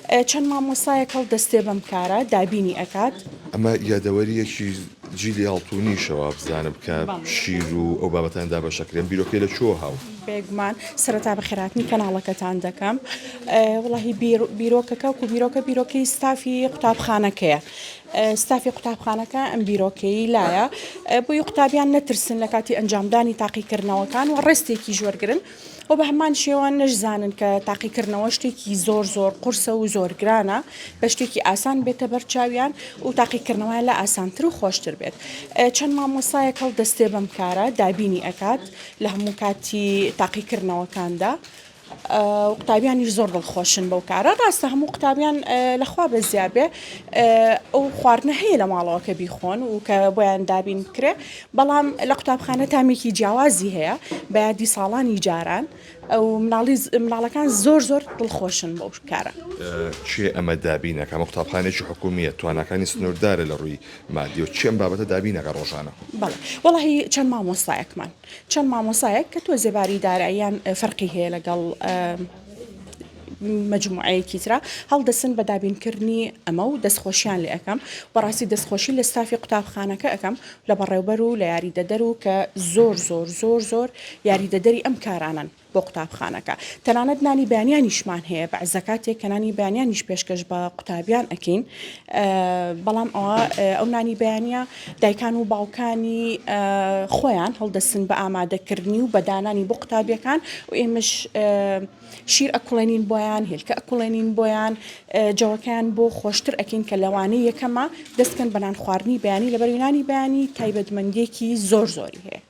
چەند مامۆستایەک هەڵدەستێ بەم کارە دابینی ئەکات. ئەمە یادەوەرییەکی جیلی ئاڵتونیشە وابزانم کە شیر و ئەو بابەتانە دابەش ئەکرێن، بیرۆکەی لە کوێوە هاو؟ بێگومان سەرەتا بەخێرهاتنی کەناڵەکەتان دەکەم. وەڵاهی بیرۆکەکە وەکو بیرۆکە بیرۆکەی ستافی قوتابخانەکەیە. ستافی قوتابخانەکە ئەم بیرۆکەیەی لایە بۆی قوتابیان نەترسن لە کاتی ئەنجامدانی تاقیکردنەوەکان و ڕێستێکیش وەرگرن و بە هەمان شێوە نەشزانن کە تاقیکردنەوە شتێکی زۆر زۆر قورسە و زۆر گرانە بە شتێکی ئاسان بێتە بەر چاویان و تاقیکردنەوەیان لە ئاسانتر و خۆشتر بێت. چەند مامۆستایەک هەڵدەستێ بەم کارە دابینی ئەکات لە هەموو کاتی تاقیکردنەوەکاندا. قوتابیانیش زۆر دڵخۆشن بەو کارە ڕاستە هەموو قوتابیان لەخوا بەزیا بێ ئەو خواردنە هەیە لە ماڵەوە کە بیخۆن و کە بۆیان دابین بکرێ بەڵام لە قوتابخانە تامێکی جیاوازی هەیە بە یادی ساڵانی جاران ئەو مناڵی مناڵەکان زۆر زۆر دڵخۆشن بەو کارە. کێ ئەمە دابین ئەکا؟ ئەمە قوتابخانەیەکی حکوومییە، تواناکانی سنووردارە لە ڕووی مادیەوە، کێ ئەم بابەتە دابین ئەکا ڕۆژانە؟ بەڵێ وەڵاهی چەند مامۆستایەکمان چەند مامۆستایەک کە تۆزێ باری داراییان فەرقی هەیە لەگەڵ مەجموعەیەکی ترا هەڵدەسن بە دابینکردنی ئەمە و دەستخۆشیان لێ ئەەکەم بەڕاستی دەستخۆشی لە ستافی قوتابخانەکە ئەەکەم لە بەڕێوبەر و لە یاریدەدەر و کە زۆر زۆر زۆر زۆر یاریدەدەری ئەم کارانەن بۆ قوتابخانەکە تەنانەت نانی بەیانیانیشمان هەیە بەعزە کاتێک کە نانی بەیانیانیش پێشکەش بە قوتابیان ئەکەین بەڵام ئەوە ئەو نانی بەیانە دایکان و باوکانی خۆیان هەڵدەسن بە ئامادەکردنی و بەدانانی بۆ قوتابیەکان و ئێمەش شیر ئەکوڵێنین بۆیان هێلکە ئەکوڵێنین بۆیان جەوەکەیان بۆ خۆشتر ئەکەین کە لەوانەیە یەکەمە دەستکەن بە نان خواردنی بەیانی لەبەر نانی بەیانی تایبەتمەندیەکی زۆر زۆری هەیە.